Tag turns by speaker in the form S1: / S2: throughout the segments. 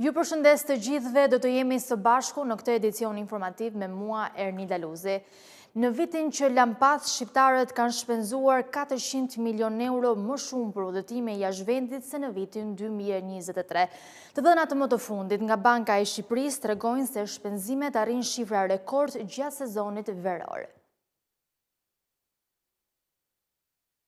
S1: Ju përshëndes të gjithëve, do të jemi së bashku në këtë edicion informativ me mua Ernida Luzi. Në vitin që lamë pas, shqiptarët kanë shpenzuar 400 milion euro më shumë për udhëtime jashtë vendit se në vitin 2023. Të dhënat më të fundit nga Banka e Shqipërisë tregojnë se shpenzimet arrijnë shifra rekord gjatë sezonit veror.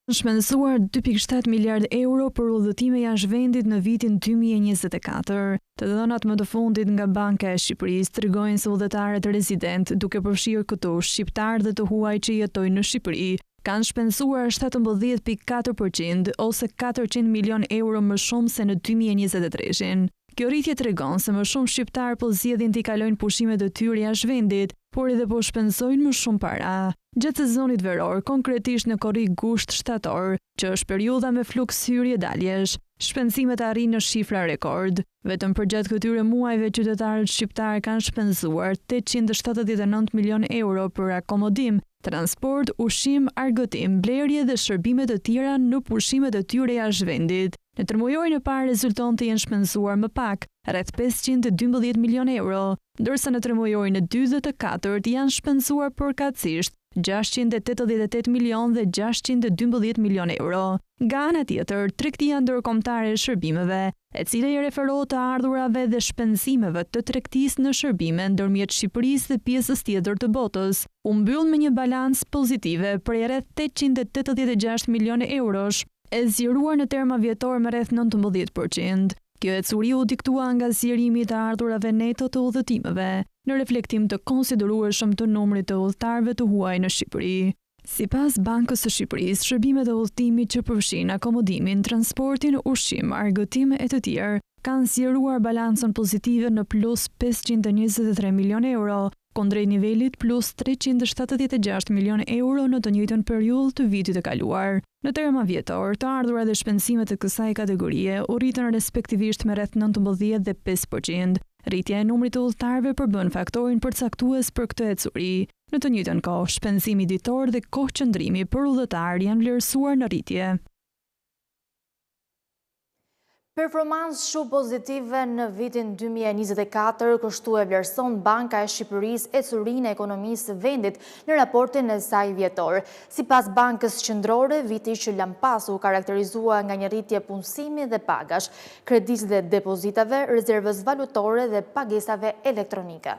S2: Shpenzuar 2.7 miliardë euro për udhëtime jashtë vendit në vitin 2024. Të dhënat më të fundit nga Banka e Shqipërisë tregojnë se udhëtarët rezidentë, duke përfshirë këtu shqiptarë dhe të huaj që jetojnë në Shqipëri, kanë shpenzuar 17.4% ose 400 milion euro më shumë se në 2023-shin. Kjo rritje tregon se më shumë shqiptarë po zgjedhin t'i kalojnë pushimet e tyre jashtë vendit, por edhe po shpenzojnë më shumë para. Gjatë sezonit veror, konkretisht në korrik gusht shtator, që është periudha me fluks hyrje daljesh, shpenzimet arrijnë në shifra rekord. Vetëm përgjatë këtyre muajve qytetarët shqiptarë kanë shpenzuar 879 milionë euro për akomodim, transport, ushqim, argëtim, blerje dhe shërbime të tjera në pushimet e tyre jashtë vendit. Në tremujorin e parë rezulton të jenë shpenzuar më pak, rreth 512 milionë euro, ndërsa në tremujorin e dytë dhe të katërt janë shpenzuar përkatësisht 688 milionë dhe 612 milionë euro. Nga ana tjetër, tregtia ndërkombëtare e shërbimeve, e cila i referohet të ardhurave dhe shpenzimeve të tregtisë në shërbime ndërmjet Shqipërisë dhe pjesës tjetër të botës, u mbyll me një balancë pozitive prej rreth 886 milionë eurosh, e zgjeruar në terma vjetor me rreth 19%. Kjo ecuri u diktua nga zgjerimi i të ardhurave neto të udhëtimeve, në reflektim të konsiderueshëm të numrit të udhëtarëve të huaj në Shqipëri. Sipas Bankës së Shqipërisë, shërbimet e udhëtimit që përfshijnë akomodimin, transportin, ushqim, argëtim e të tjerë, kanë zgjeruar balancën pozitive në plus 523 milion euro, kundrejt nivelit plus 376 milion euro në të njëjtën periudhë të vitit të kaluar. Në terma vjetor, të ardhurat dhe shpenzimet e kësaj kategorie u rritën respektivisht me rreth 19 dhe 5%. Rritja e numrit të udhëtarëve përbën faktorin përcaktues për këtë ecuri. Në të njëjtën kohë, shpenzimi ditor dhe kohë qëndrimi për udhëtar janë vlerësuar në rritje.
S1: Performancë shumë pozitive në vitin 2024, kështu e vlerëson Banka e Shqipërisë ecurinë e ekonomisë së vendit në raportin e saj vjetor. Sipas Bankës Qendrore, viti që lamë pas u karakterizua nga një rritje punësimi dhe pagash, kredisë dhe depozitave, rezervës valutore dhe pagesave elektronike.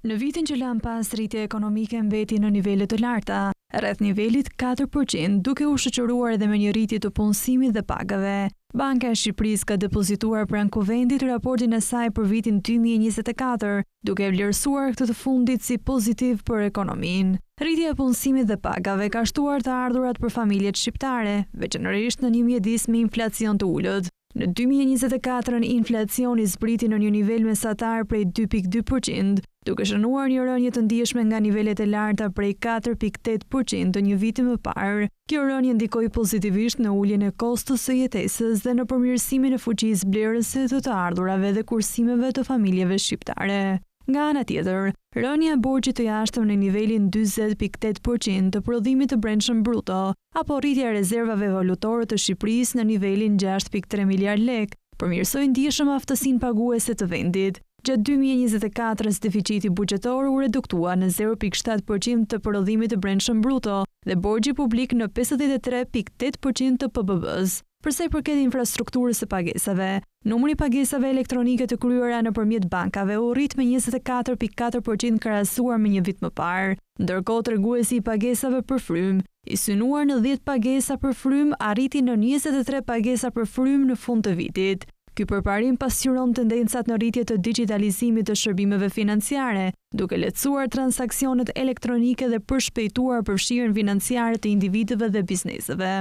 S2: Në vitin që lamë pas, rritja ekonomike mbeti në nivele të larta, rreth nivelit 4%, duke u shoqëruar edhe me një rritje të punësimit dhe pagave. Banka e Shqipërisë ka depozituar pranë Kuvendit raportin e saj për vitin 2024, duke e vlerësuar këtë të fundit si pozitiv për ekonominë. Rritja e punësimit dhe pagave ka shtuar të ardhurat për familjet shqiptare, veçanërisht në një mjedis me inflacion të ulët. Në 2024-ën inflacioni zbriti në një nivel mesatar prej 2.2%, duke shënuar një rënie të ndjeshme nga nivelet e larta prej 4.8% të një viti më parë. Kjo rënie ndikoi pozitivisht në uljen e kostos së jetesës dhe në përmirësimin e fuqisë blerëse të të ardhurave dhe kursimeve të familjeve shqiptare. Nga ana tjetër, rënia e borxhit të jashtëm në nivelin 40.8% të prodhimit të brendshëm bruto, apo rritja e rezervave valutore të Shqipërisë në nivelin 6.3 miliard lek, përmirësoi ndjeshëm aftësinë paguese të vendit. Gjatë 2024-s deficiti buxhetor u reduktua në 0.7% të prodhimit të brendshëm bruto dhe borxhi publik në 53.8% të PBB-s. Për sa i përket infrastrukturës së pagesave, numri i pagesave elektronike të kryera nëpërmjet bankave u rrit me 24.4% krahasuar me një vit më parë. Ndërkohë, treguesi i pagesave për frymë, i synuar në 10 pagesa për frymë, arriti në 23 pagesa për frymë në fund të vitit. Ky përparim pasqyron tendencat në rritje të digjitalizimit të shërbimeve financiare, duke lehtësuar transaksionet elektronike dhe përshpejtuar përfshirjen financiare të individëve dhe bizneseve.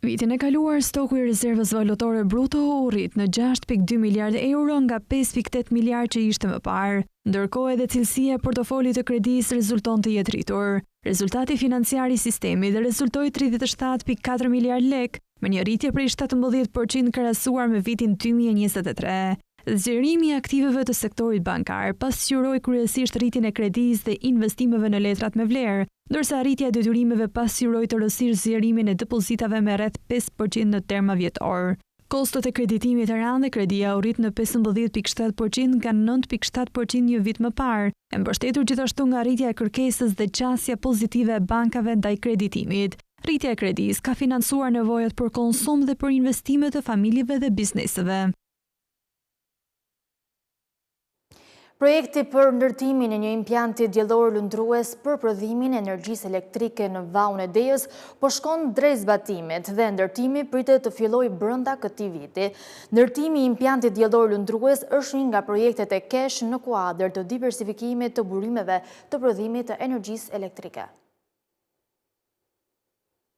S2: Vitin e kaluar, stoku i rezervës valutore bruto u rrit në 6.2 miliard euro nga 5.8 miliard që ishte më parë. Ndërkohë edhe cilësia e portofolit të kredisë rezulton të jetë rritur. Rezultati financiar i sistemit rezultoi 37.4 miliard lek, me një rritje prej 17% krahasuar me vitin 2023. Zgjerimi i aktiveve të sektorit bankar pasqyroi kryesisht rritjen e kredisë dhe investimeve në letrat me vlerë, ndërsa rritja e detyrimeve pasqyroi tërësisht zgjerimin e depozitave me rreth 5% në terma vjetor. Kostot e kreditimit ranë dhe kredia u rrit në 15,7% nga 9,7% një vit më parë, e mbështetur gjithashtu nga rritja e kërkesës dhe qasja pozitive e bankave ndaj kreditimit. Rritja e kredisë ka financuar nevojat për konsum dhe për investime të familjeve dhe bizneseve.
S1: Projekti për ndërtimin e një impianti diellor lundrues për prodhimin e energjisë elektrike në Vaun e Dejës po shkon drejt zbatimit dhe ndërtimi pritet të fillojë brenda këtij viti. Ndërtimi i impiantit diellor lundrues është një nga projektet e KESH në kuadër të diversifikimit të burimeve të prodhimit të energjisë elektrike.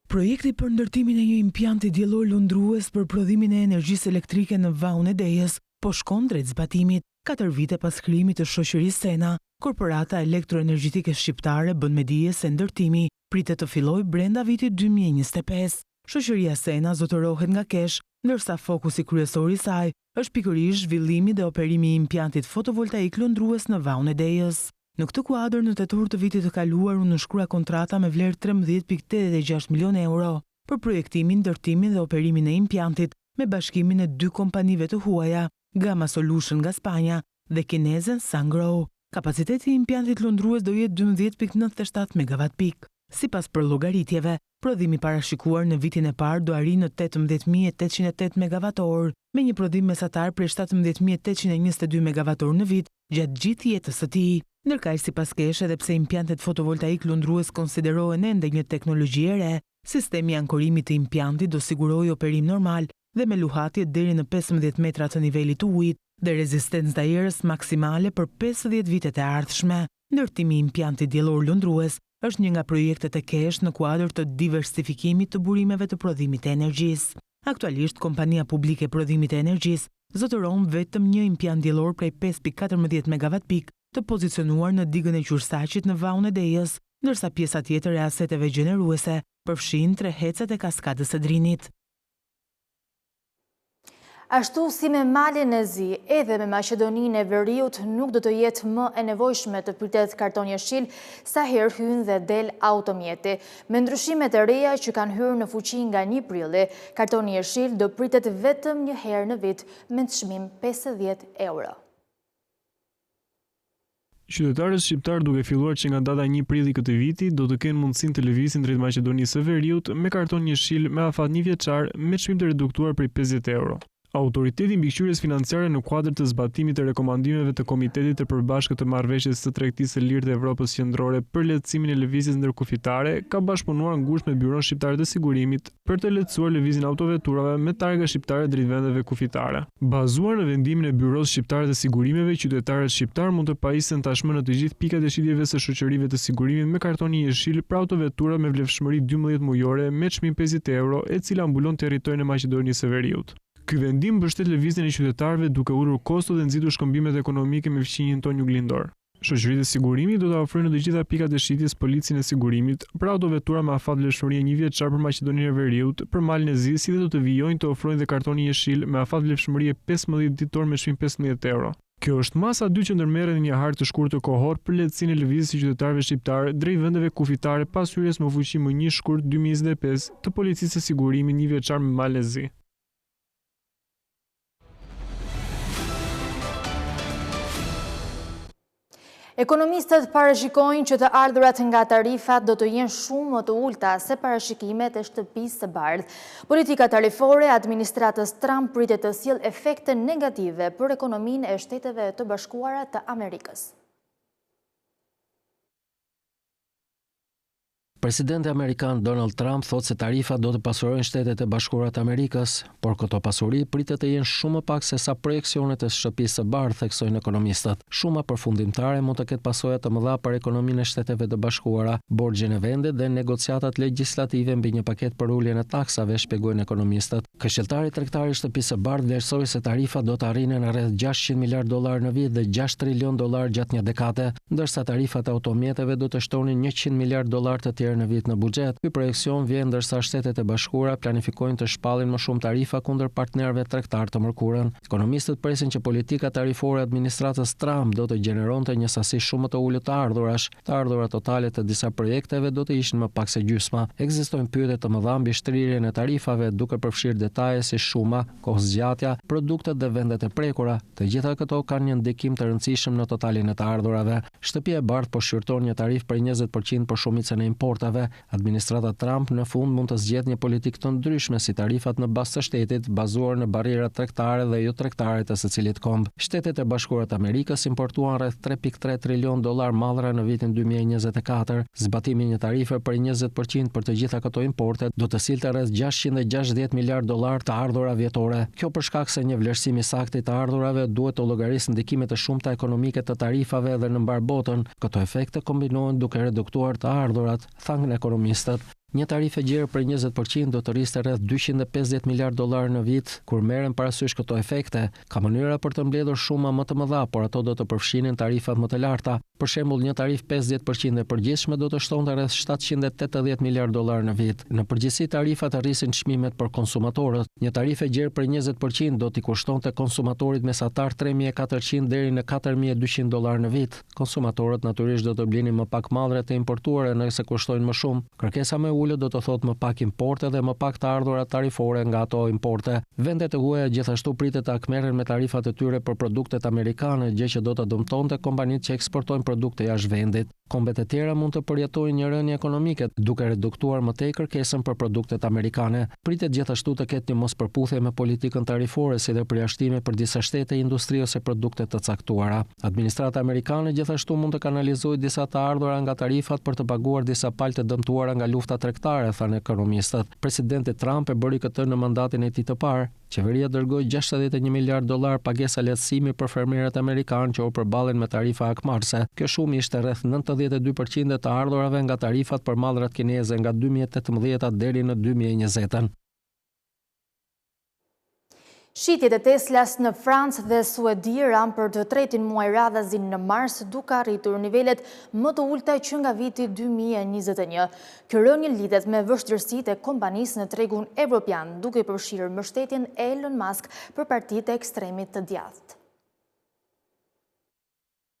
S3: Projekti për ndërtimin e një impianti diellor lundrues për prodhimin e energjisë elektrike në Vaun e Dejës po shkon drejt zbatimit. Katër vite pas krijimit të shoqërisë Sena, Korporata Elektroenergjetike Shqiptare bën me dije se ndërtimi pritet të fillojë brenda vitit 2025. Shoqëria Sena zotërohet nga KESH, ndërsa fokusi kryesor i saj është pikërisht zhvillimi dhe operimi i impiantit fotovoltaik lundrues në Vaun e Dejës. Në këtë kuadër, në tetor të vitit të kaluar u nënshkrua kontrata me vlerë 13,86 milionë euro për projektimin, ndërtimin dhe operimin e impiantit me bashkimin e dy kompanive të huaja, Gamma Solution nga Spanja dhe kinezen Sungrow. Kapaciteti i impiantit lundrues do jetë 12,97 megawatt pikë. Sipas përllogaritjeve, prodhimi i parashikuar në vitin e parë do arrijë në 18.808 megawatt orë, me një prodhim mesatar prej 17.822 megawatt orë në vit gjatë gjithë jetës së tij. Ndërkaq, sipas KESH, edhe pse impiantet fotovoltaik lundrues konsiderohen ende një teknologji e re, sistemi i ankorimit të impiantit do sigurojë operim normal dhe me luhatje deri në 15 metra të nivelit të ujit dhe rezistencë ndaj erës maksimale për 50 vitet e ardhshme. Ndërtimi i impiantit diellor lundrues është një nga projektet e KESH në kuadër të diversifikimit të burimeve të prodhimit të energjisë. Aktualisht, kompania publike e prodhimit të energjisë zotëron vetëm një impiant diellor prej 5.14 megawatt pikë të pozicionuar në digën e Qyrsaqit në Vaun e Dejës, ndërsa pjesa tjetër e aseteve gjeneruese përfshin tre hecet e kaskadës së Drinit.
S1: Ashtu si me Malin e Zi, edhe me Maqedoninë e Veriut nuk do të jetë më e nevojshme të pritet karton jeshil sa herë hyn dhe del automjeti. Me ndryshimet e reja që kanë hyrë në fuqi nga 1 prilli, kartoni jeshil do pritet vetëm një herë në vit me çmim 50 euro.
S4: Qytetarët shqiptarë duke filluar që nga data 1 prill i këtij viti do të kenë mundësinë të lëvizin drejt Maqedonisë së Veriut me karton jeshil me afat një vjeçar me çmim të reduktuar prej 50 euro. Autoriteti i Mbikëqyrjes Financiare në kuadër të zbatimit të rekomandimeve të Komitetit të Përbashkët të Marrëveshjes së Tregtisë së Lirë të Evropës Qendrore për lehtësimin e lëvizjes ndërkufitare ka bashkëpunuar ngushtë me Byronë Shqiptare të Sigurimit për të lehtësuar lëvizjen e autoveturave me targa shqiptare drejt vendeve kufitare. Bazuar në vendimin e Byrosë Shqiptare të Sigurimeve, qytetarët shqiptarë mund të pajisen tashmë në të gjithë pikat e shitjeve së shoqërive të sigurimit me kartonin jeshil për autovetura me vlefshmëri 12 mujore me çmim 50 euro, e cila mbulon territorin e Maqedonisë së Veriut. Ky vendim mbështet lëvizjen e qytetarëve duke ulur kostot dhe nxitur shkëmbimet ekonomike me fqinjin tonë juglindor. Shoqëritë e sigurimit do të ofrojnë në të gjitha pikat e shitjes policën e sigurimit për autovetura me afat vlefshmërie një vjeçar për Maqedoninë e Veriut, për Malin e Zi si dhe do të vijojnë të ofrojnë dhe kartonin jeshil me afat vlefshmërie 15 ditor me çmim 15 euro. Kjo është masa e dytë që ndërmerret në një hark të shkurtër kohor për lehtësinë e lëvizjes së qytetarëve shqiptarë drejt vendeve kufitare pas hyrjes në fuqi më 1 shkurt 2025 të policisë së sigurimit një vjeçar me Malin e Zi.
S1: Ekonomistët parashikojnë që të ardhurat nga tarifat do të jenë shumë më të ulëta se parashikimet e shtëpisë së bardhë. Politika tarifore e administratës Trump pritet të sjellë efekte negative për ekonominë e Shteteve të Bashkuara të Amerikës.
S5: Presidenti amerikan Donald Trump thotë se tarifat do të pasurojnë Shtetet e Bashkuara të Amerikës, por këto pasuri pritet të jenë shumë më pak se sa projeksionet e Shtëpisë së Bardhë, theksojnë ekonomistët. Shuma përfundimtare mund të ketë pasoja të mëdha për ekonominë e Shteteve të Bashkuara, borxhin e vendit dhe negociatat legjislative mbi një paketë për uljen e taksave, shpjegojnë ekonomistët. Këshilltari tregtar i Shtëpisë së Bardhë vlerësoi se tarifat do të arrinin rreth 600 miliardë dollarë në vit dhe 6 trilion dollarë gjatë një dekade. ndërsa tarifat e automjeteve do të shtonin 100 miliardë dollarë të tjerë. herë në vit në buxhet. Ky projeksion vjen ndërsa Shtetet e Bashkuara planifikojnë të shpallin më shumë tarifa kundër partnerëve tregtarë të mërkurën. Ekonomistët presin që politika tarifore e administratës Trump do të gjeneronte një sasi shumë më të ulët të ardhurash. Të ardhurat totale të disa projekteve do të ishin më pak se gjysma. Ekzistojnë pyetje të mëdha mbi shtrirjen e tarifave, duke përfshirë detaje si shuma, kohëzgjatja, produktet dhe vendet e prekura. Të gjitha këto kanë një ndikim të rëndësishëm në totalin e të ardhurave. Shtëpia e Bardhë po shqyrton një tarifë prej 20 për qind për shumicën e importeve. Administrata Trump në fund mund të zgjedhë një politikë të ndryshme si tarifat në bazë të shtetit, bazuar në barrierat tregtare dhe jo-tregtare të secilit komb. Shtetet e Bashkuara të Amerikës importuan rreth 3.3 trilionë dollarë mallra në vitin 2024. Zbatimi i një tarife prej 20 për qind për të gjitha këto importe do të sillte rreth 660 miliardë dollarë të ardhura vjetore. Kjo për shkak se një vlerësim i saktë i të ardhurave duhet të llogarisë ndikimet e shumta ekonomike të tarifave edhe në mbarë botën. Këto efekte kombinohen duke reduktuar të ardhurat, thanë ekonomistët. Një tarifë e gjerë prej 20 për qind do të rriste rreth 250 miliardë dollarë në vit, kur merren parasysh këto efekte. Ka mënyra për të mbledhur shuma më të mëdha, por ato do të përfshinin tarifat më të larta. Për shembull, një tarifë 50 për qind e përgjithshme do të shtonte rreth 780 miliardë dollarë në vit. Në përgjithësi, tarifat rrisin çmimet për konsumatorët. Një tarifë e gjerë prej 20 për qind do t'i kushtonte konsumatorit mesatar 3400 deri në 4200 dollarë në vit. Konsumatorët natyrisht do të blinin më pak mallra të importuara nëse kushtojnë më shumë. Kërkesa më e ulët do të thotë më pak importe dhe më pak të ardhura tarifore nga ato importe. Vendet e huaja gjithashtu pritet të hakmerren me tarifat e tyre për produktet amerikane, gjë që do të dëmtonte kompanitë që eksportojnë produkte jashtë vendit. Kombet e tjera mund të përjetojnë një rënie ekonomike, duke reduktuar më tej kërkesën për produktet amerikane. Pritet gjithashtu të ketë një mospërputhje me politikën tarifore si dhe përjashtime për disa shtete, industri ose produkte të caktuara. Administrata amerikane gjithashtu mund të kanalizojë disa të ardhura nga tarifat për të paguar disa palë të dëmtuara nga lufta tregtare, thanë ekonomistët. Presidenti Trump e bëri këtë në mandatin e tij të parë. Qeveria dërgoi 61 miliardë dollarë pagesa lehtësimi për fermerët amerikanë që u përballën me tarifa hakmarrëse. Kjo shumë ishte rreth 92% e të ardhurave nga tarifat për mallrat kineze nga 2018 deri në 2020.
S1: Shitjet e Teslas në Francë dhe Suedi ranë për të tretin muaj radhazi në mars duke arritur nivelet më të ulëta që nga viti 2021. Kjo rënie lidhet me vështirësitë e kompanisë në tregun evropian, duke përfshirë mbështetjen e Elon Musk për partitë e ekstremit të djathtë.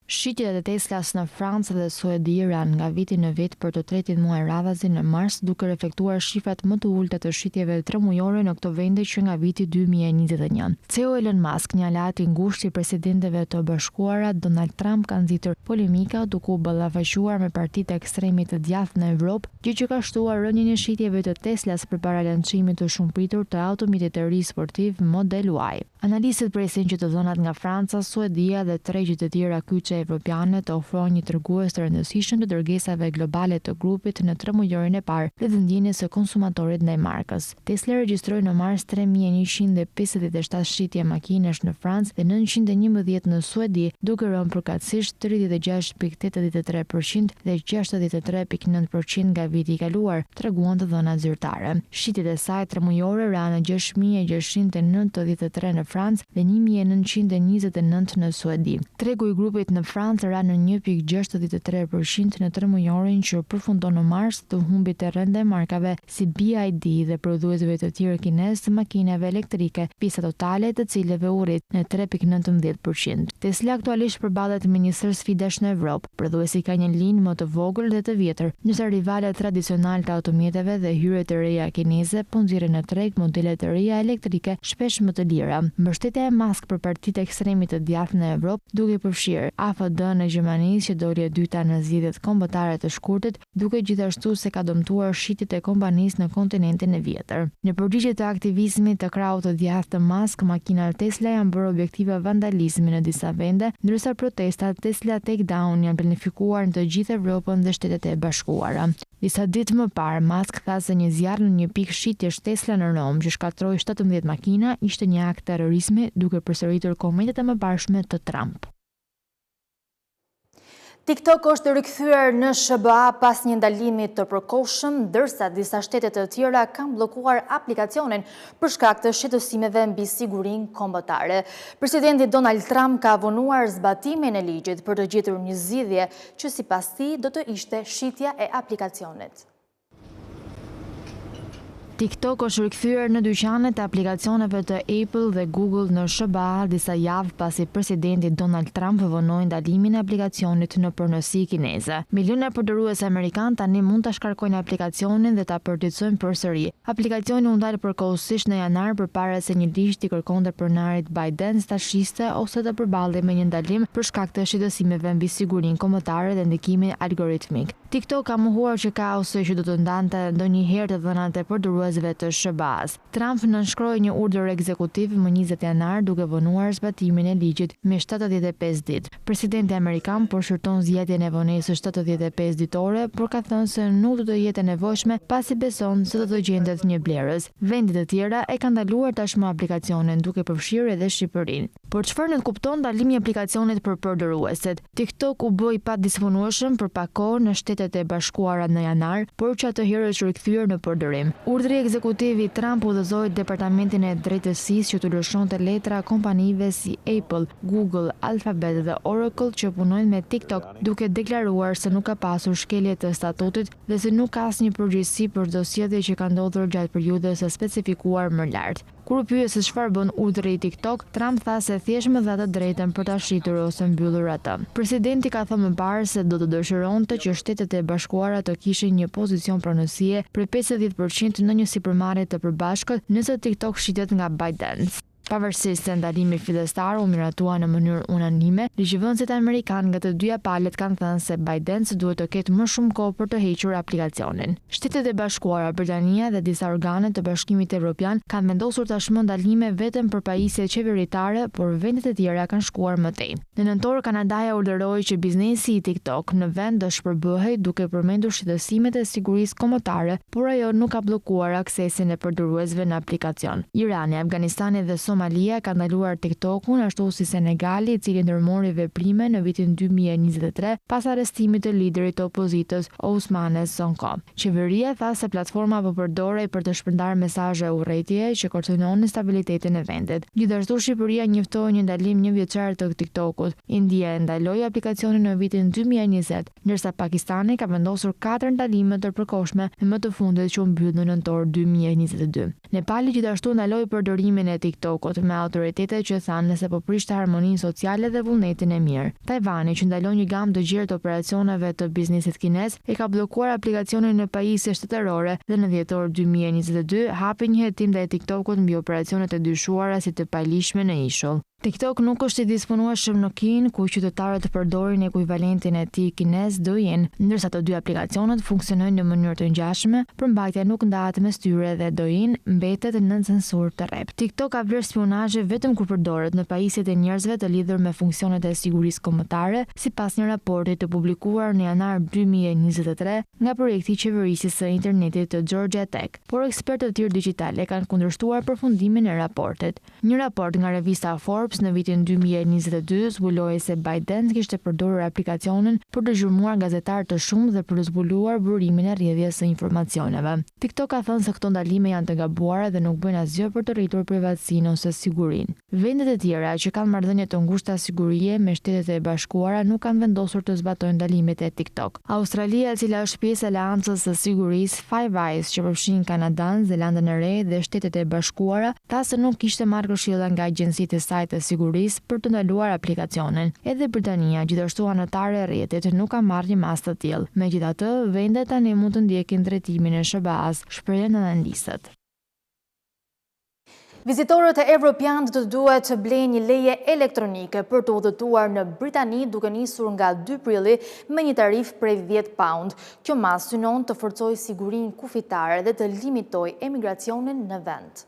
S2: Shitjet e Teslas në Francë dhe Suedi ranë nga viti në vit për të tretin muaj radhazi në mars, duke reflektuar shifrat më të ulëta të shitjeve tremujore në këto vende që nga viti 2021. CEO Elon Musk, një aleat i ngushtë i presidentëve të Bashkuara, Donald Trump ka nxitur polemika duke u ballafaquar me partitë e ekstremit të djathtë në Evropë, gjë që ka shtuar rënien e shitjeve të Teslas përpara lançimit të shumëpritur të automjetit të ri sportiv Model Y. Analistët presin që të dhënat nga Franca, Suedia dhe tregje të tjera kyçe evropiane të ofrojnë një tregues të rëndësishëm të dërgesave globale të grupit në tremujorin e parë dhe të ndjenjës së konsumatorit ndaj markës. Tesla regjistroi në mars 3157 shitje makinash në Francë dhe 911 në Suedi, duke rënë përkatësisht 36.83 për qind dhe 63.9 për qind nga viti i kaluar, treguan të dhënat zyrtare. Shitjet e saj tremujore ranë në 6.693 në Francë dhe 1.929 në Suedi. Tregu i grupit në Francë ra në 1.63% në tremujorin që përfundon në mars të humbi terren ndaj markave si BYD dhe prodhuesve të tjerë kinez të makinave elektrike, pjesa totale e të cilëve u rrit në 3.19%. Tesla aktualisht përballet me një sërë sfidash në Evropë. Prodhuesi ka një linjë më të vogël dhe të vjetër, ndërsa rivalët tradicionalë të automjeteve dhe hyrjet e reja kineze po nxjerrin në treg modele të reja elektrike shpesh më të lira. Mbështetja e Musk për partitë e ekstremit të djathtë në Evropë, duke përfshirë AfD-në e Gjermanisë që doli e dyta në zgjedhjet kombëtare të shkurtit, duket gjithashtu se ka dëmtuar shitjet e kompanisë në kontinentin e vjetër. Në përgjigje të aktivizmit të krahut të djathtë të Musk, makinat Tesla janë bërë objektiva vandalizmi në disa vende, ndërsa protestat Tesla Takedown janë planifikuar në të gjithë Evropën dhe Shtetet e Bashkuara. Disa ditë më parë, Musk tha se një zjarr në një pikë shitjesh Tesla në Romë që shkatërroi 17 makina ishte një akt terrorizmi, duke përsëritur komentet e mëparshme të Trump.
S1: TikTok është rikthyer në SHBA pas një ndalimi të përkohshëm, ndërsa disa shtete të tjera kanë bllokuar aplikacionin për shkak të shqetësimeve mbi sigurinë kombëtare. Presidenti Donald Trump ka vonuar zbatimin e ligjit për të gjetur një zgjidhje që sipas tij do të ishte shitja e aplikacionit. TikTok është rikthyer në dyqanet e aplikacioneve të Apple dhe Google në SHBA disa javë pasi presidenti Donald Trump vonoi ndalimin e aplikacionit në pronësi kineze. Miliona përdorues amerikanë tani mund ta shkarkojnë aplikacionin dhe ta përditësojnë përsëri. Aplikacioni u ndal përkohësisht në janar përpara se një ligj t'i kërkonte pronarit ByteDance ta shiste ose të përballej me një ndalim për shkak të shqetësimeve mbi sigurinë kombëtare dhe ndikimin algoritmik. TikTok ka mohuar që ka ose që do të ndante ndonjëherë të dhënat e përdoruesve të SHBA-së. Trump nënshkroi një urdhër ekzekutiv më 20 janar duke vonuar zbatimin e ligjit me 75 ditë. Presidenti amerikan po shqyrton zgjatjen e vonesës 75 ditore, por ka thënë se nuk do të jetë e nevojshme pasi beson se do të gjendet një blerës. Vende të tjera e kanë ndaluar tashmë aplikacionin, duke përfshirë edhe Shqipërinë. Por çfarë nënkupton ndalimi i aplikacionit për përdoruesit? TikTok u bë i padisponueshëm për pak kohë në Shtetet e Bashkuara në janar, por që atëherë është rikthyer në përdorim. Urdhri ekzekutiv i Trump udhëzoi Departamentin e Drejtësisë që t'u lëshonte letra kompanive si Apple, Google, Alphabet dhe Oracle që punojnë me TikTok, duke deklaruar se nuk ka pasur shkelje të statutit dhe se nuk ka asnjë përgjegjësi për çdo sjellje që ka ndodhur gjatë periudhës së specifikuar më lart. Kur u pyet se çfarë bën urdhri i TikTok, Trump tha se thjesht më dha të drejtën për ta shitur ose mbyllur atë. Presidenti ka thënë më parë se do të dëshironte që Shtetet e Bashkuara të kishin një pozicion pronësie prej 50 për qind në një sipërmarrje të përbashkët nëse TikTok shitet nga ByteDance. Pavarësisht se ndalimi fillestar u miratua në mënyrë unanime, ligjvënësit amerikanë nga të dyja palët kanë thënë se ByteDance duhet të ketë më shumë kohë për të hequr aplikacionin. Shtetet e Bashkuara, Britania dhe disa organe të Bashkimit Evropian kanë vendosur tashmë ndalime vetëm për pajisjet qeveritare, por vendet e tjera kanë shkuar më tej. Në nëntor, Kanadaja urdhëroi që biznesi i TikTok në vend të shpërbëhej duke përmendur shqetësimet e sigurisë kombëtare, por ajo nuk ka bllokuar aksesin e përdoruesve në aplikacion. Irani, Afganistani dhe Somalia kanë ndaluar TikTok-un, ashtu si Senegali, i cili ndërmori veprime në vitin 2023 pas arrestimit të liderit të opozitës, Ousmane Sonko. Qeveria tha se platforma po përdorej për të shpërndarë mesazhe urrejtjeje që kërcënonin stabilitetin e vendit. Gjithashtu Shqipëria njoftoi një ndalim njëvjeçar të TikTok-ut. India e ndaloi aplikacionin në vitin 2020, ndërsa Pakistani ka vendosur katër ndalime të përkohshme me më të fundit që u mbyll në nëntor 2022. Nepali gjithashtu ndaloi përdorimin e TikTok-ut, me autoritetet që thanë se po prishte harmoninë sociale dhe vullnetin e mirë. Tajvani, që ndalon një gamë të gjerë të operacioneve të biznesit kinez, e ka bllokuar aplikacionin në pajisje shtetërore dhe në dhjetor 2022 hapi një hetim ndaj TikTok-ut mbi operacionet e dyshuara si të paligjshme në ishull. TikTok nuk është i disponueshëm në Kinë, ku qytetarët përdorin ekuivalentin e tij kinez Douyin, ndërsa të dy aplikacionet funksionojnë në mënyrë të ngjashme, përmbajtja nuk ndahet mes tyre dhe Douyin mbetet nën censurë të rreptë. TikTok ka vlerë spiunazhi vetëm kur përdoret në pajisjet e njerëzve të lidhur me funksionet e sigurisë kombëtare, sipas një raporti të publikuar në janar 2023 nga projekti i qeverisjes së internetit të Georgia Tech, por ekspertë të tjerë digjitalë e kanë kundërshtuar përfundimin e raportit. Një raport nga revista Forbes në vitin 2022 zbuloi se ByteDance kishte përdorur aplikacionin për të gjurmuar gazetarë të shumtë dhe për të zbuluar burimin e rrjedhjes së informacioneve. TikTok ka thënë se këto ndalime janë të gabuara dhe nuk bëjnë asgjë për të rritur privatësinë ose sigurinë. Vendet e tjera që kanë marrëdhënie të ngushta sigurie me Shtetet e Bashkuara nuk kanë vendosur të zbatojnë ndalimet e TikTok. Australia, e cila është pjesë e aleancës së sigurisë Five Eyes që përfshin Kanadan, Zelandën e Re dhe Shtetet e Bashkuara, tha se nuk kishte marrë këshilla nga agjencitë e saj të sigurisë për të ndaluar aplikacionin. Edhe Britania, gjithashtu anëtare e rrjetit, nuk ka marrë një masë të tillë. Megjithatë, vendet tani mund të ndjekin drejtimin e SHBA-s, shprehen analistët. Vizitorët evropianë do të duhet të blejnë një leje elektronike për të udhëtuar në Britani duke nisur nga 2 prilli me një tarifë prej 10 pound. Kjo masë synon të forcojë sigurinë kufitare dhe të limitojë emigracionin në vend.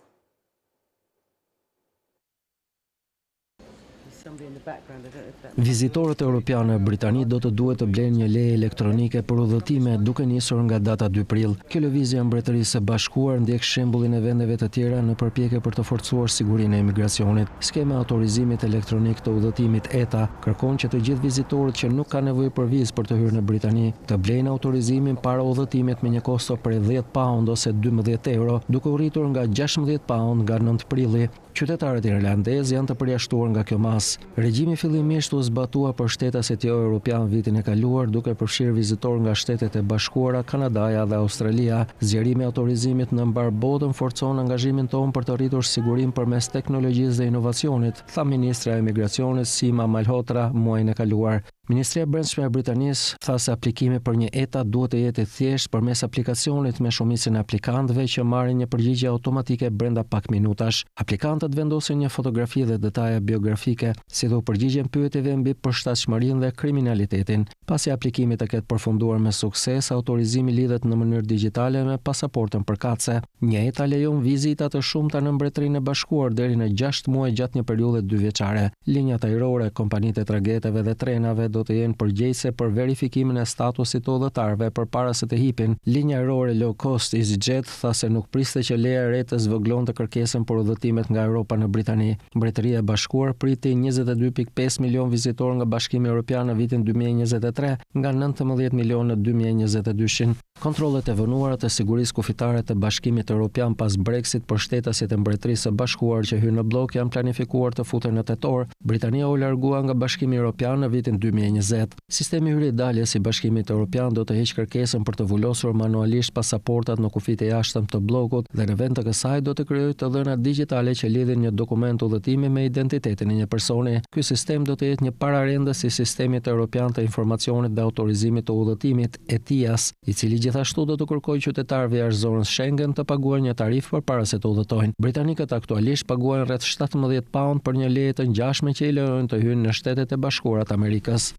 S5: Vizitorët europianë në Britani do të duhet të blejnë një leje elektronike për udhëtime duke nisur nga data 2 prill. Kjo lëvizje e Mbretërisë së Bashkuar ndjek shembullin e vendeve të tjera në përpjekje për të forcuar sigurinë e emigracionit. Skema e autorizimit elektronik të udhëtimit ETA kërkon që të gjithë vizitorët që nuk kanë nevojë për vizë për të hyrë në Britani, të blejnë autorizimin para udhëtimit me një kosto prej 10 pound ose 12 euro, duke u rritur nga 16 pound nga 9 prilli. Qytetarët irlandezë janë të përjashtuar nga kjo masë. Regjimi fillimisht u zbatua për shtetasit jo-europianë vitin e kaluar, duke përfshirë vizitorë nga Shtetet e Bashkuara, Kanadaja dhe Australia. Zgjerimi i autorizimit në mbarë botën forcon angazhimin tonë për të rritur sigurinë përmes teknologjisë dhe inovacionit, tha ministrja e Emigracionit Seema Malhotra muajin e kaluar. Ministria e Brendshme e Britanisë tha se aplikimi për një ETA duhet të jetë i thjeshtë përmes aplikacionit me shumicën e aplikantëve që marrin një përgjigje automatike brenda pak minutash. Aplikantët vendosin një fotografi dhe detaje biografike, si dhe u përgjigjen pyetjeve mbi përshtatshmërinë dhe kriminalitetin. Pasi aplikimi të ketë përfunduar me sukses, autorizimi lidhet në mënyrë digjitale me pasaportën përkatëse. Një ETA lejon vizita të shumta në Mbretërinë e Bashkuar deri në gjashtë muaj gjatë një periudhe dyvjeçare. Linjat ajrore, kompanitë e trageteve dhe trenave do të jenë përgjegjëse për verifikimin e statusit të udhëtarëve përpara se të hipin. Linja ajrore low cost EasyJet tha se nuk priste që leja e re të zvogëlonte kërkesën për udhëtimet nga Europa në Britani. Mbretëria e Bashkuar priti 22,5 milionë vizitorë nga Bashkimi Europian në vitin 2023, nga 19 milionë në 2022-shin. Kontrollet e vonuara të sigurisë kufitare të Bashkimit Europian pas Brexit për shtetasit e Mbretërisë së Bashkuar që hyjnë në bllok janë planifikuar të futen në tetor. Britania u largua nga Bashkimi Europian në vitin 2020. Sistemi hyrje-daljes i Bashkimit Europian do të heqë kërkesën për të vulosur manualisht pasaportat në kufijtë e jashtëm të bllokut dhe në vend të kësaj do të krijojë të dhëna digjitale që lidhin një dokument udhëtimi me identitetin e një personi. Ky sistem do të jetë një pararendës i Sistemit Europian të Informacionit dhe Autorizimit të Udhëtimit, ETIAS, i cili gjithashtu do t'u kërkojë qytetarëve jashtë zonës Schengen të paguajnë një tarifë përpara se të udhëtojnë. Britanikët aktualisht paguajnë rreth 17 paund për një leje të ngjashme që i lejojnë të hyjnë në Shtetet e Bashkuara të Amerikës.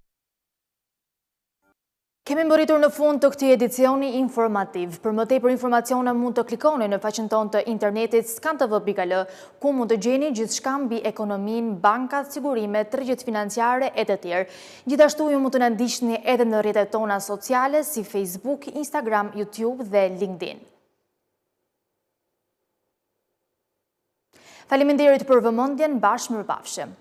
S1: Kemi mbërritur në fund të këtij edicioni informativ. Për më tepër informacione mund të klikoni në faqen tonë të internetit skantv.al, ku mund të gjeni gjithçka mbi ekonominë, bankat, sigurimet, tregjet financiare e të tjerë. Gjithashtu ju mund të na ndiqni edhe në rrjetet tona sociale si Facebook, Instagram, YouTube dhe LinkedIn. Faleminderit për vëmendjen, bashkë mirupafshim.